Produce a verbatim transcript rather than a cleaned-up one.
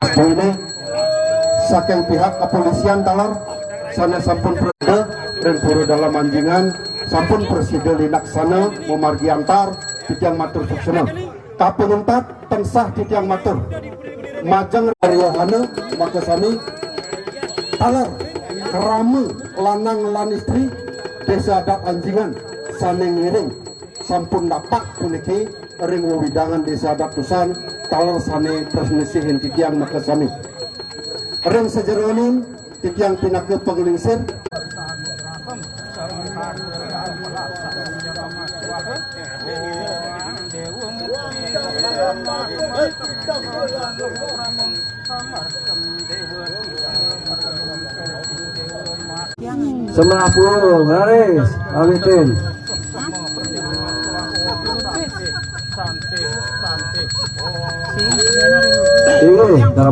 Ini saking pihak kepolisian taler sane sampun prasida ring pura Dalem Anjingan, sampun prasida lilaksana mamargi antar, titiang matur suksma. Kapangentat tansah titiang matur majeng riyana makasami taler krama lanang lan istri Desa Adat Anjingan sane ngiring sampun napak puniki ring wewidangan Desa Adat Tusan, taler sane prasmisihin titiang makasami. Ring sajeroning titiang pinaka panglingsir. Semelah puluh, raris, awitin.